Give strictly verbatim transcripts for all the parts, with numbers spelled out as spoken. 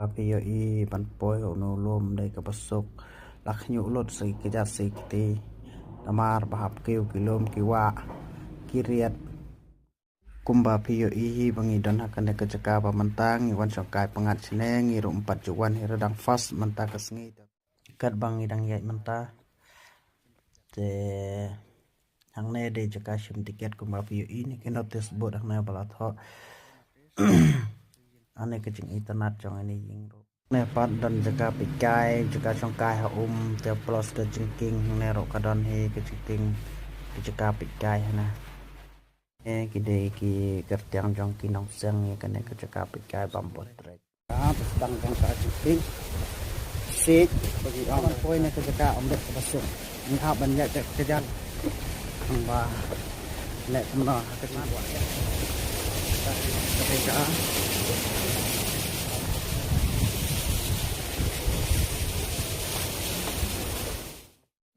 Ba phi ïohi ban poi ha une u lum dei kaba suk. La khñiuh lut sa ki kjat sa ki kti. Namar ba hap kiew ki lum ki wah ki riat. Kumba phi ïohi hi ba ngi don ha kane ka jaka ba mynta ngi wan shongkai pyngngad shane, ngi ruh ym pat ju wan hi ruh dang first mynta ka sngi. Katba ngi dang ïaid mynta. Te hangne dei jaka shim tiket kumba phi ïohi, ne ki notice board hangne ba la thoh. Ane ka jingitynnad jong ine i ïing ruh. Ne pat don jaka peit kai, jaka shongkai ha um, te plus ka jingkieng hangne ruh ka don hi ka jingkieng, ka jaka peit kai hangne. Eh, ki dei ki kyrteng jong ki nongseng ïa kane ka jaka peit kai Bamboo Trek. Ka sdang jong ka jingkieng. Sej, bagi ong poi ne ka jaka ym dei kaba suk. Ngi hap ban ïaid da ka kjat. Hangba leh kumno ha ka jingkwah. Ka jaka.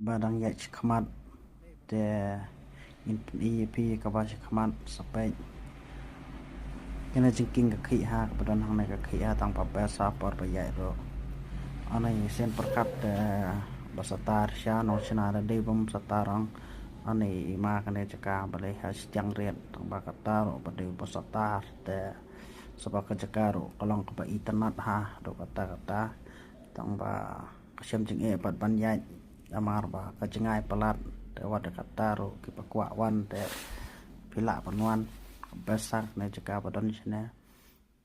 Ba dang ïaid shakhmat te ngin pyni ïa phi kaba shakhmat sa peit. Kane jingkieng ka khih ha, kaba don hangne ka khih ha, tang ba best ha por ba ïaid ruh. Ane shen pyrkhat te ba star sha nongshna da dei bym star ong. Ane i ma kane jaka ba lei ha shiteng riat tang ba kata ruh ba dei ba star te saba ka jaka ruh ka long kaba itynnad ha ruh kata kata. Tang ba ka shem jingeh pat ban ïaid namar ba ka jngai palat te wat da kata ruh kiba kwah wan te phi lah ban wan. Ka best ha kane jaka ba don shane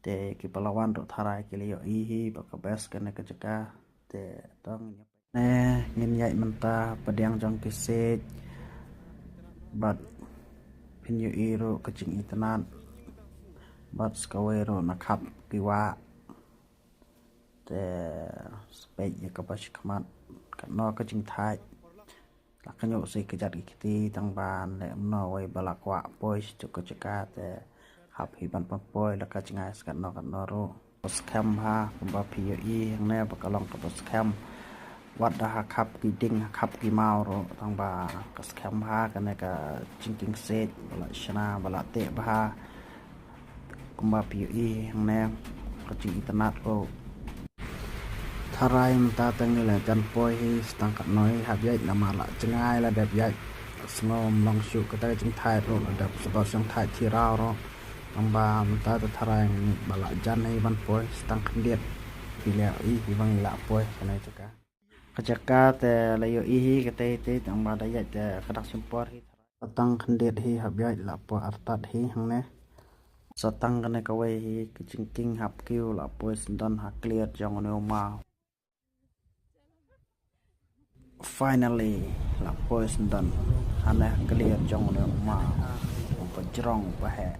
te kiba la wan ruh tharai ki la ïohi hi ba ka best kane ka jaka te tang ne ngin ïaid mynta pdiang jong ki sej bad phin ïohi ruh ka jingitynnad bad sa kawei ruh na khap ki wah. Te sa peit ïa kaba shakhmat katno ka jingthait. La khñiuh sa ki kjat ki kti tang ba leh kumno wei ba la kwah poi sha ka jaka te hap hi ban pynpoi la ka jngai sa katno katno ruh. Ba skhem ha kumba phi ïohi hangne ba ka long kaba skhem. Wat da ha khap ki dieng ha khap ki maw ruh tang ba ka skhem ha kane ka jingkieng sej ba la shna ba la teh bha. Kumba phi ïohi hangne ka jingitynnad ruh. Tharai mynta te ngi la jan poi hi sa tang katno hi hap ïaid namar la jngai la dep ïaid. Sngew ym long shuh kata ka jingthait ruh la dep saba shong thait thi raw ruh. Tang ba mynta te tharai ngi ba la jan hi ban poi sa tang khyndiat. Phi la ïohi hi ba ngi la poi kane jaka. Ka jaka te la ïohi hi kata hi te tang ba da ïaid te ka dang shim por hi. Sa tang khyndiat hi hap ïaid la poi artat hi hangne. Sa tang kane kawei hi ka jingkieng hap kiew la poi syndon ha kliar jong une u maw. Finally la poi syndon hangne ha kliar jong une u maw. U ba jrong u ba heh.